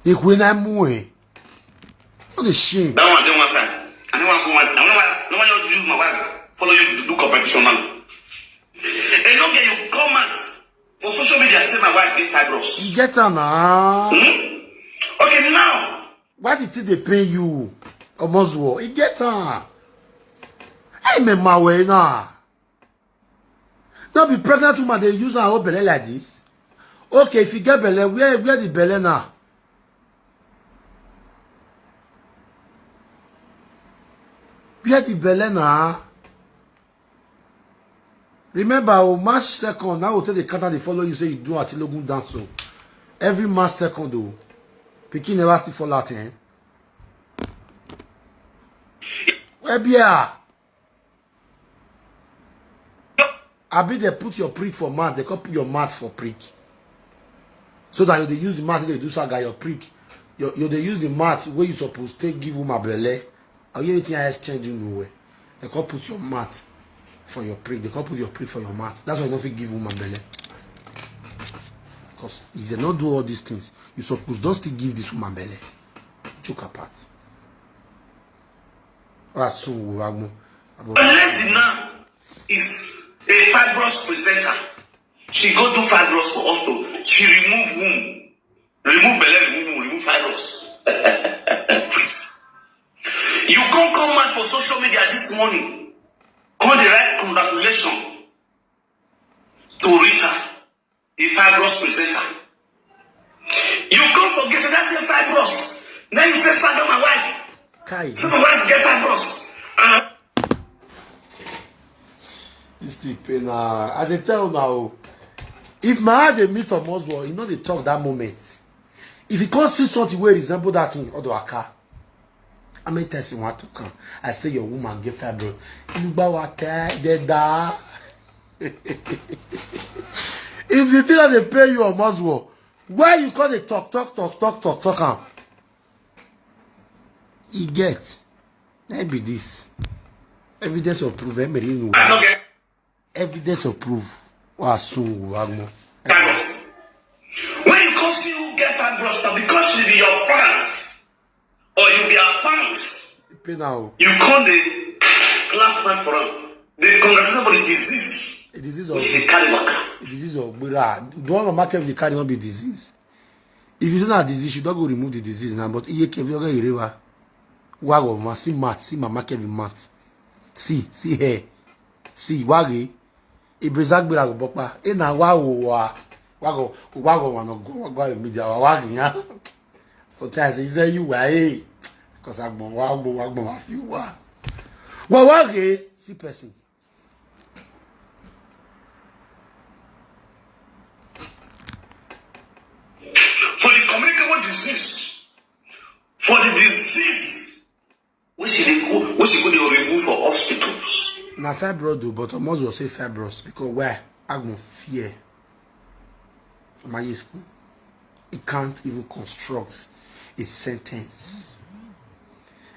If we na mu, eh? No dey shame. That one dey one side. I no wan go one. I no wan, no wan just use my wife follow you do competition now. A young girl, you come out for social media say my wife get fibroids. You get am na. Hmm? Okay, now. Why the thing dey pain you? Almost war. You get am. Hey, me my way now. No be pregnant woman dey use her whole belle like this. Okay, if you get belle, where, where the belle now? Where the belle now? Remember, oh, March second, now we take the counter, they follow you, say you do Atilogun dance. So every March second, though, pikin never still fall out, eh? Where be ah? Abi they put your prick for mat, they come put your mat for prick. So that you dey use the mat, they do saga your prick. You, you dey use the mat where you suppose take give woman belle. Are you anything I exchange you know? They come put your mat for your prick. They come put your prick for your mat. That's why you no fit give woman belle. Because if they no do all these things, you suppose don still give this woman belle. Chook apart. Or as soon we wagmo. Abo- Lady now is a fibrous presenter. She go do fibroids for hospital. She remove womb. Remove belle, remove womb, remove fibroids. You can't come out for social media this morning. Come dey write congratulations to Rita, the fibroids presenter. You can't forget that same fibroids. Now you say saga my wife. Kai. Say my wife get fibroids. Uh, This thing pain na. I dey tell now. If my heart dey meet Omozuo, he no dey talk that moment. If he come see something wey resemble that thing, Odo Aka. How many times you want to come? I say your woman get fibroid. Lugba wa ke de da. If the thing that dey pain you, Omozuo, why you come dey talk, talk, talk, talk, talk, talk am? E get. Na be this. Evidence of proof, eh, Mary, no. I no get Evidence of proof. Wa sun wo agmo. Fibroids. When you come see who get fibroids, na because she be your fans or you be her fans. Pain now. You come dey clap hand for am. Dey congratulate for the disease. A disease of Which dey carry waka. A disease of gbera. The one market dey carry no be disease. If you say na disease, you don go remove the disease now. But iye kevi oga ireva. Wa go ma see mat, see mama kevi mat. See, see hair. See wagi. Ibreza gbera go bokpa. E na wa wo wa. Wa go, wa go wa no go wa go media wa wagi ya. Sometimes he say you wa eh. Cause agbo wa agbo wa agbo wa fi wa. Wa wagi. See person. For the communicable disease, for the disease, which they go, which they go they remove for hospitals. Na fibroid o, but Omozuo say fibroids because why? Agmo fear. My school. He can't even construct a sentence.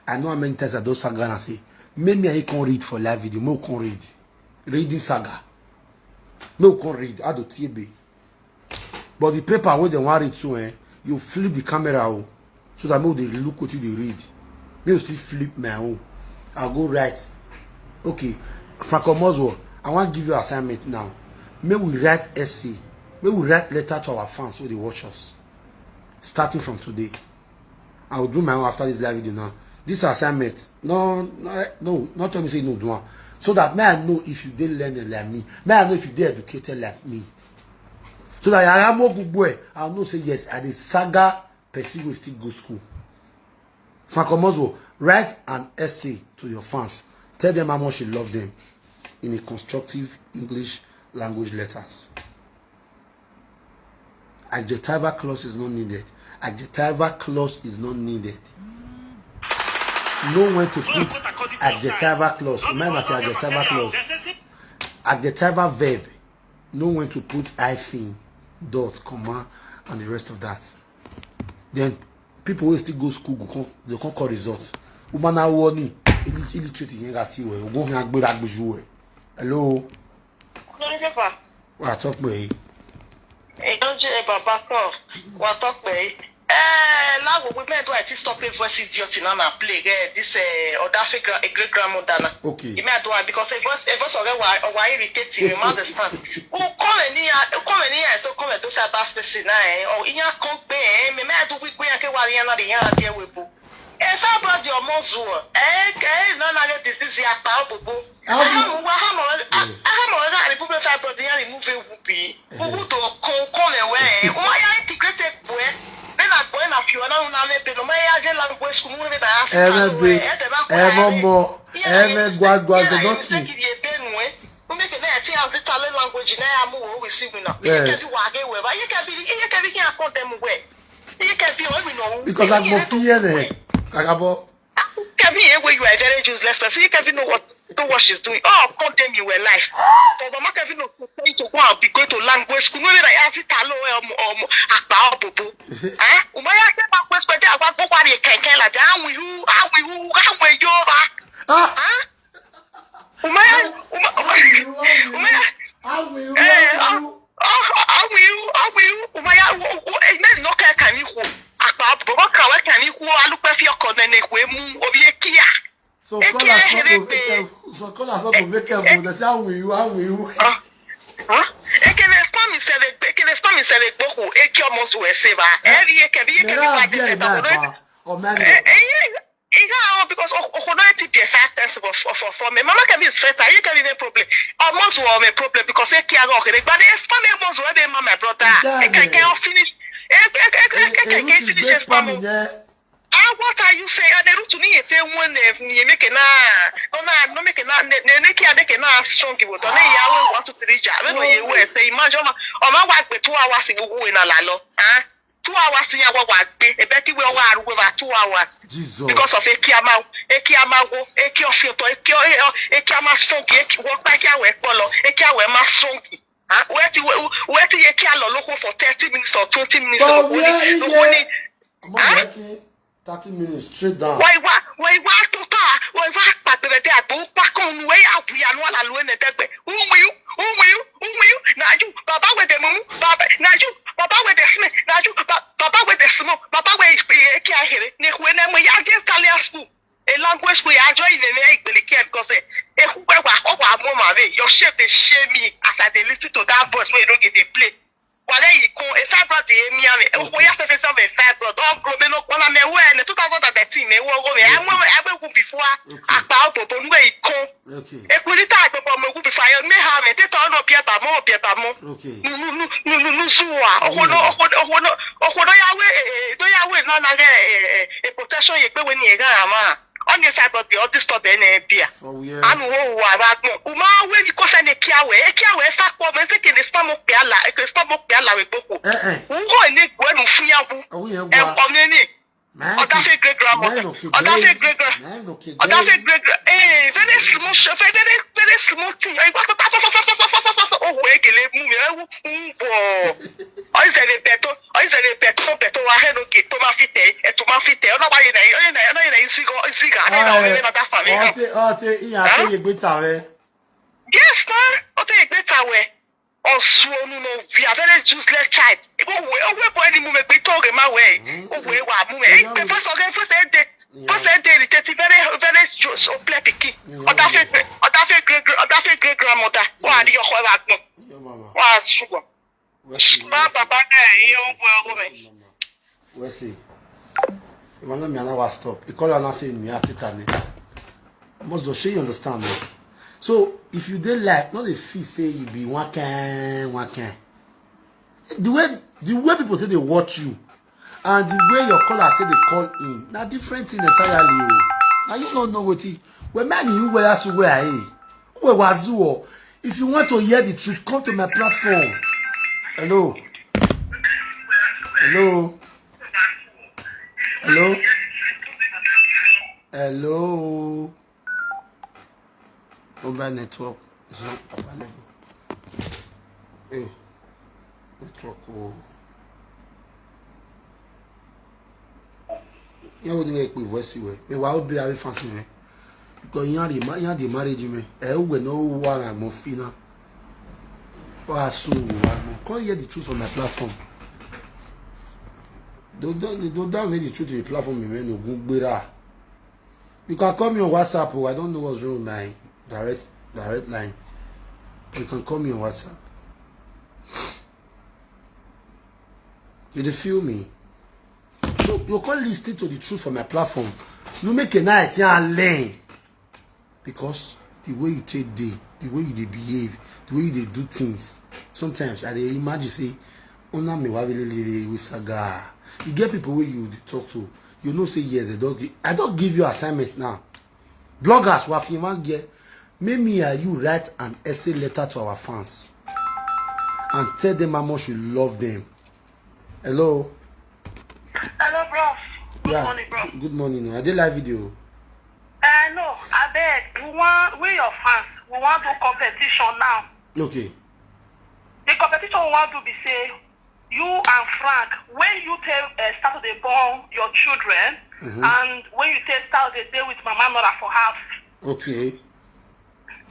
I know how many times I don saga and say, make me I can read for live video. Mo can read. Reading saga. No can read. I do T B. But the paper where they want read so, eh, you flip the camera, oh, so that make they look what you dey read. Me you still flip my own. I go write. Okay, Franco Moswell, I want give you assignment now. May we write essay. May we write letter to our fans who they watch us. Starting from today. I will do my own after this live video now. This assignment, no, no, eh, no, not tell me say no do one. So that may I know if you dey learned like me. May I know if you dey educated like me. So that I am more boy. I know say yes, I dey saga person wey still go school. Frank Omozo, write an essay to your fans. Tell them how much you love them in a constructive English language letters. Adjectival clause is not needed. Adjectival clause is not needed. Know when to put adjectival clause. Remember the adjectival clause. Adjectival verb. Know when to put hyphen, dot, comma, and the rest of that. Then people wey still go school go come, they come call result. Woman na warning. Illiterate yẹn ga ti wẹ̀. Ogun fi agbéra gbèsè wẹ̀. Hello. Lórí pépà. Wà á tọ́ pé yìí. Ìdánjẹ́ bàbá kan. Wà á tọ́ pé yìí. Eh, láwo we men do I fit stop a voice idiot in an play. Eh, this eh, Odafe gra- a great grandmother na. Okay. You may do it because a voice a voice of wa wa irritate me, you understand? Who come and near come and near so come and do say about person na eh. Oh, iya come pe eh. Me me do we we ake wa yana de yana de we bo. E fa body omo zuo. Eh, ke no na get disease ya pa obobo. Aha mo wa ha mo. Aha mo ga remove fa body ya remove e wubi. Ugu to kon kon e we. O ma ya integrate gbo e. Me na gbo e na fi ona na me pe no ma ya je language school mu me na ask. Eme be. Eme mo. Eme gwa gwa ze nothing. Ume ke na ya ti azi tale language na ya mu o we si we na. Ye ke bi wa ge we ba. Ye ke bi ye ke bi ki akon dem we. Ye ke bi o we no. Because I go fear ne. Kakabo. Kevin, here where you are a very useless person. You Kevin know what know what she's doing. Oh, condemn you were life. But Mama Kevin no tell you to go and be going to language school. No, like as it hello um um akpa obobo. Ah, umaya ke language school. Akwa go kwari kenken la. How will you? How will you? How will you? Ah. Ah. Umaya, umaya, umaya. How will you? Eh, ah. Awiu, awiu, umaya, eme no ka ka ni ku. Akpa bobo ka wa ka ni ku alupe fi oko nene ku emu obi ekia. So call us not to make careful. So call us not to make careful. They say awiu, awiu. Huh? Ekele spam mi sele, ekele spam mi sele gboku, eki omo zu eseva. Eri eke bi eke bi wa de se ba. Oh man. Iga ahụ because ọkụ na eti bie five person for for for for me. Mama Kemi is first. Anyị Kemi na problem. Almost were me problem because e kia go kere. But e spam almost were be my brother. E can can finish. E e e e can can finish e spam. Ah, what are you saying? And the root to me say one name you make na. No na no make na ne ne kia make na strong with. No ya we want to three ja. We no ye we say imagine ma. O ma wa gbe two hours go we na lalo. Ah. Two hours ya wa wa gbe ebe ki we wa aru we ba two hours. Jesus. Because of ekiama ekiama wo eki ofioto eki ekiama strong eki wo pa ki awe polo eki awe ma strong. Ah, we ti we ti eki alo loko for thirty minutes or twenty minutes. But where is it? Thirty minutes straight down. Why why why why to ta? Why why pa bere de agbo pa kon we ya bu ya no ala lo ne degbe. Umu you, umu you, umu you. Na you, baba with the mumu, baba. Na you, baba with the smell. Na you, baba with the smoke. Baba with the ki ahere. Ne ku ne mo ya je Italian school. A language school ya join the me igbele ke because eh e ku gbe wa ko wa mo ma we. Your shape dey shame me as I dey listen to that voice wey you no get dey play. Wale ikon e five blood e mi ame. O ko ya se fe se me five blood. Don grow me no kola me we ne two thousand and thirteen me wo go me. I won I be ku before akpa obobo nwe ikon. Okay. E ku ni ta gbe bo me ku before yo me ha me te to no bi e ba mo bi e ba mo. Okay. Nu nu nu nu nu nu zuwa. Okono okono okono okono ya we eh do ya we na na ge eh eh protection ye gbe we ni e ga ma. Onye cyber dị ọ disturb na-ebia. Anụ wo wa ba gbọ. Uma we ni kosa ne kiawe. E kiawe sa kpọ me se ke ne spam okpe ala. E ke spam okpe ala we gboko. Ugo ne gwe nu funya bu. E kpọ me ni. Ọdafe great grandmother. Ọdafe great grand. Ọdafe great grand. Eh, very small show. Very very small thing. E gba ta ta ta ta ta ta ta ta. O we gele mu me. E wu mbo. Oizere beto. Oizere beto beto wa he no ke to ma fite. E to ma fite. Ona wa ye na ye na ye na isigo isiga. Ana na we na ta fa me. Ote ote iya ke ye gbeta we. Yes sir. Ote ye gbeta we. Osu onu no we are very useless child. Ebo we o we boy ni mu me gbeta oge ma we. O we wa mu me. E pe fa so ge fa se de. Fa se de ni teti very very so play pikin. Odafe odafe great odafe great grandmother. Wa ni yo ko wa gbon. Wa sugar. Wesley. Má bàbá náà yín ó gbé ọwọ́ rẹ̀. Wesley. If I know me, I never stop. You call her nothing, me, I take her name. Must do, shey you understand me? So, if you dey live, no dey feel say you be one kind, one kind. The way, the way people say they watch you, and the way your callers say they call in, na different thing entirely. Oh. Now you don't know what he. Well, man, you where else where I. Where was you? If you want to hear the truth, come to my platform. Hello. Hello. Hello. Hello. Mobile network is not available. Hey, network. Oh. You wouldn't make me voice you. Me, why would be a fancy me? Because you had the ma-, you had the marriage me. Eh, we no one I'm fina. Or I soon one. Come hear the truth on my platform. Don't, don't, don't down the truth to the platform, man. No good better. You can call me on WhatsApp. Oh, I don't know what's wrong with my direct, direct line. You can call me on WhatsApp. You dey feel me? So you can't listen to the truth from my platform. You make a night, yeah, and learn. Because the way you take day, the way you dey behave, the way you dey do things, sometimes I dey imagine say, "Una me wa lele we saga." You get people wey you dey talk to, you know say yes, they don't gi-, I don't give you assignment now. Bloggers, wa fi wan get, make me and you write an essay letter to our fans and tell them how much you love them. Hello? Hello, bro. Good morning, bro. Good morning. I dey live video. Uh, no, I beg. We want, we your fans. We want to competition now. Okay. The competition we want to be say, you and Frank, when you tell, uh, start to dey born your children, Mm-hmm. and when you tell start to dey with Mama Nora for house. Okay.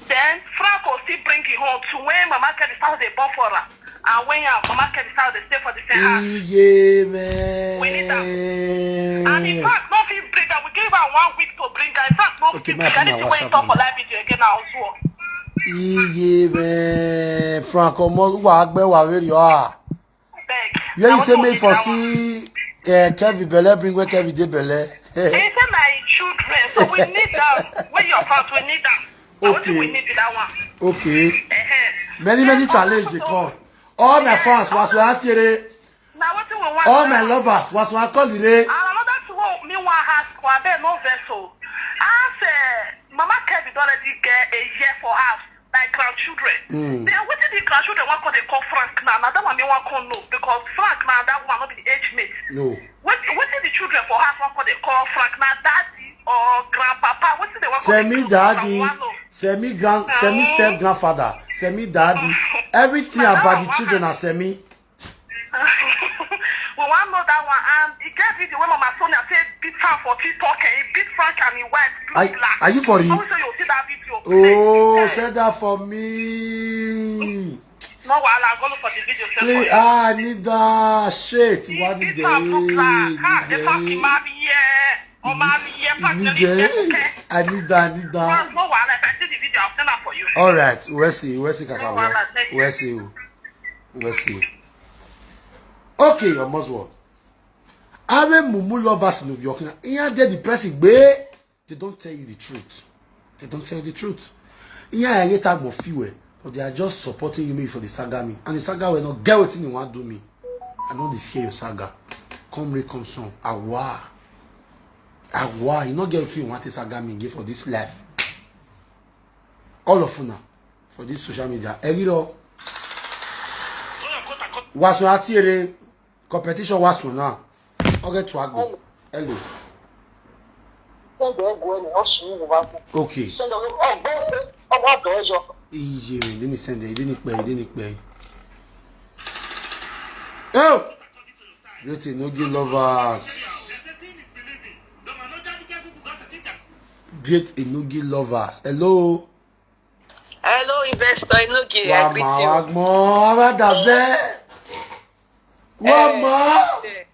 Then Frank will still bring it home to when Mama Kevin start to dey born for her. And when your Mama Kevin start to stay for the same house. Iye, man. We need that. And if Frank no fit bring that, we give her one week to bring her. If Frank no Okay, fit bring anything wey he talk for live video again now as well. Iye, man. Frank, omo, wa agbe wa very, ah. Beg. Yeah, you say make for see, uh, Kevin Belle, bring where Kevin dey Belle. They say my children, so we need them. Where your fans, we need them. Okay. We need that one. Okay. Uh-huh. Many, many challenge they come. All my fans, was we are here. Now what we want? All my lovers, was we are calling. And another thing we want ask, we beg no vessel. As, uh, Mama Kevin don already get a year for house, like grandchildren. Mm. Then wetin the grandchildren wan come dey call Frank now? Na that one me wan come know, because Frank na that one no be the age mate. No. Wetin, wetin the children for house wan come dey call Frank? Na daddy or grandpapa? Wetin they wan come dey call Frank? Semi daddy, semi grand, semi step grandfather, semi daddy. Everything about the children are semi. We wan know that one. And e get video wey Mama Sonia say beat am for TikTok, eh, e beat Frank and him wife, blue black. Are you for real? Always say you see that video. Oh, send that for me. No wahala, go look for the video. Please, ah, I need that shit. He beat am, blue black. Ah, the fuck him up here. Oh, man, yeah, fuck the video. I need that, I need that. No wahala, if I see the video, I'll send that for you. All right, we'll see, we'll see, Kaka. We'll see, we'll see. Okay, your must one. Ave mumu lovers in New York now. Here they the person, they don't tell you the truth. They don't tell you the truth. Here I get out more fuel, but they are just supporting you, me for the saga me. And the saga will not get wetin you want do me. I don't dey fear your saga. Come rain, come sun. Awa. Awa. You not get wetin you want the saga me give for this life. All of una for this social media. Ẹ rí rọ. Wasun ati ere. Competition was one now. Okay, to Agbo. Hello. Okay. Iye, he didn't send it, he didn't pay, he didn't pay. Oh! Great Enogie lovers. Great Enogie lovers. Hello. Hello, investor Enogie. I greet you. Wa ma, wa gbon, wa da ze. Wa ma. Eh,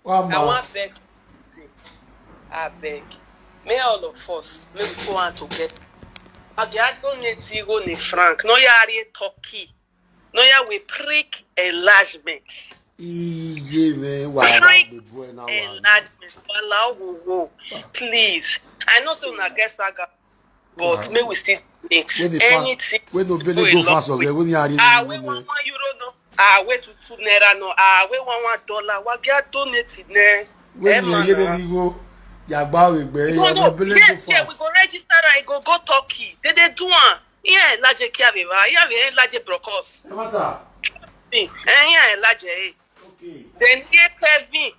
wa ma. I wan beg. I beg. May all of us, may we go out together. Abiado ne zero ne franc. No ya are Turkey. No ya we prick enlargement. Iye, man. Wow, Freak the boy now. Enlargement. Wala wo wo. Please. I know say una get saga, but Wow. may we still donate Wey dey fa- anything. Wey no bele Wey go love fast of wey- there. Wey ni ari Ah, ni we ni. One one euro no. Ah, we two two naira no. Ah, we one one dollar. We get donate ne. Wey Eh, ni man, ari ah. ni go. Yagba we gbe. No, Ya no. no bele go Yes, yeah, we fast. Go register and go go Turkey. They dey do am. Yeah, laje kia veva. Yeah, we laje brokos. No matter. Eh, yeah, laje. Eh. Okay. Then here Kevin.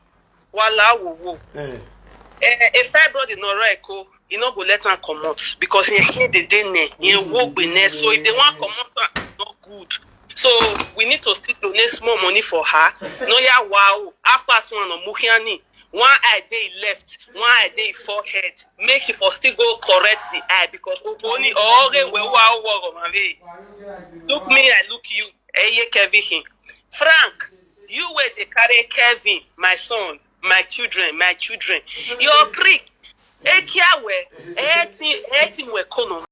Wala wo wo. Eh. Eh, a fibroid in Noreko, you no go let am comot because he he dey dey ne, he wo be ne. So if they want comot am, e no good. So we need to still donate small money for her. No ya wow. After one of Muhiani, one eye dey left, one eye dey forehead. Make she for still go correct the eye because Oboni ore we wa wo mave. Look me, I look you. Eye Kevin. Frank, you wey dey carry Kevin, my son, my children, my children. Your prick. Ekiawe, eti eti we kono.